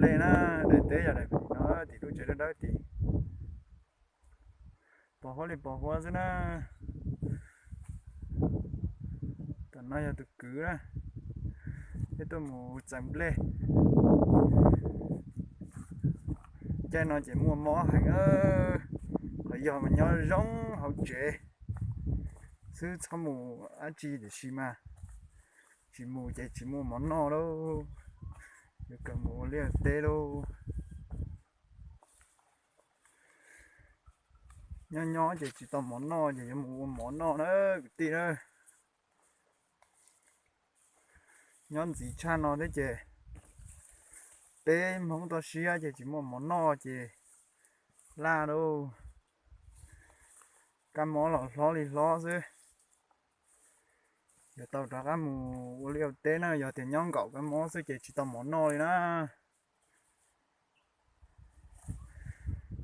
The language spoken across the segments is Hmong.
nplej na, daim teb yog daim no tim lub tsev dawb dawb tid. Pos huab li pos huab xwb na. Tam no yog tus kwv na, peb tuaj mus txaws nplej. Caij no ces muaj mob heev, qhov yog mas nyob zoo hauv tsev xwb txhob mus dab tsi tiam sis mas tsis mus ces tsis muaj mov noj lauj. Yuav kawm mus ua liaj teb lauj. Nyob nyob ces tsis tau mov noj ces yuav mus ua mov noj na kwv tij na. Nyob ntxiv tshaj no thiab ces peb Hmoob toj siab ces tsis muaj mov noj ces laj lauj. Kab mob los hlob li hlob xwb. Yuav tau rov qab mus ua liaj ua teb na, yog tias nyob nkaum kab mob xwb ces tsis tau mov noj li na.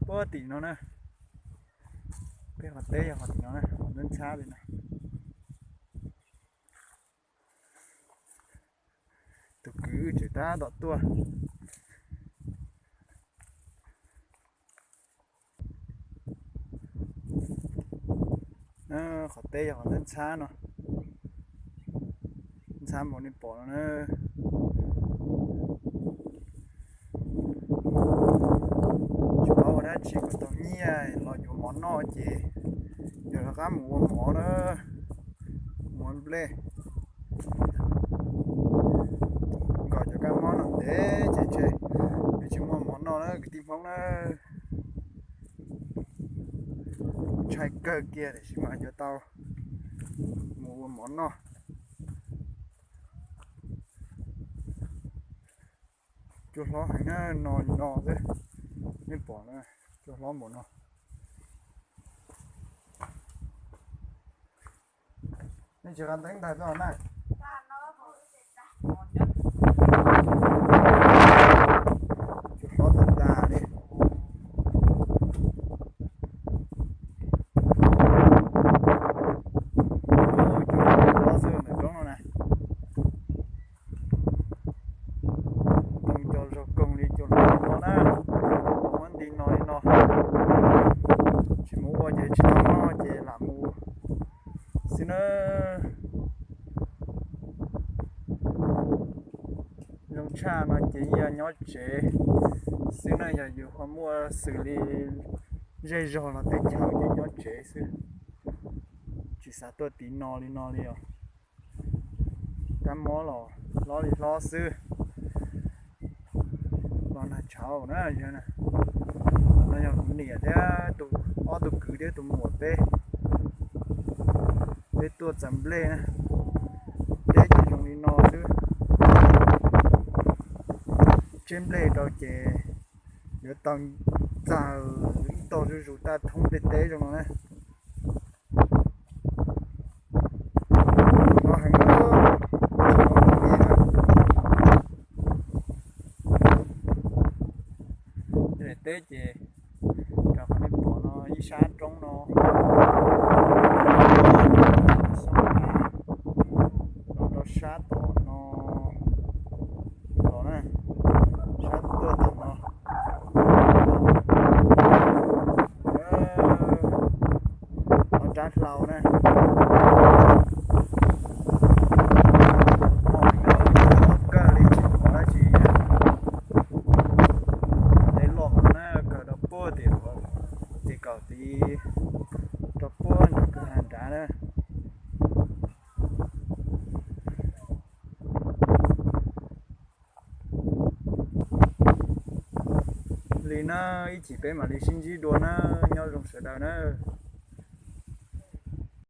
Puag tim no na, peb qhov teb yog qhov tim no na, qhov ntxhab ntxhab li no. Tus kwv wb tseem tab tom tuaj. Qhov teb yog qhov ntxhab ntxhab no, ntxhab npaum nej pom no na. Tsis paub ua dab tsi kom tau nyiaj los yuav mov noj ces yog rov qab mus ua mov na, mus ua nplej. Nkaum cov kab mob no ntev ces ntshe yuav tsis muaj mov noj na kwv tij Hmoob na. Ntshai kawg kiag tiam sis mas yuav tau mus ua mov noj. Cua hlob heev na, no no xwb. Nej pom na, cua hlob npaum no. Nej tsis qab nteeb ntag toj na. Cua hlob tas tas li. Cua hlob xwb ntawm roob no na. Ntoo cov zog koog li cua hlob no na. Muab nti no li no. Tsis mus ua ces tsis tau noj ces lam mus xwb na. Zoo tshaj no ces yog nyob tsev xwb na, yog yus ho muaj xws li zej zog los teb chaws ces nyob tsev xwb, tsis xav tuaj tiv no li no li os. Kab mob los hlob li hlob xwb. Los nag tshauv na, no yog kuv niam thiab tus ob tug kwv thiab tus muam peb, peb tuaj txaws nplej na. Teb ces zoo li no xwb. Tseb nplej rau ces yuav tau txaws ib tog zuj zus tag thoob tej teb zoo no na. Daim teb ces rau qhov nej pom no ib sab roob no, los rau sab tom no, los na, sab tuaj tom no. Ob rab hlau na. Kawg li tsis pom dab tsi. Dej loj no na, kawg rau puag tim, tim kaum tid, rau puag nram kwj ha nrad na. Li na, ib chim peb mam li sib ntsib dua na, nyob zoo sawv daws na.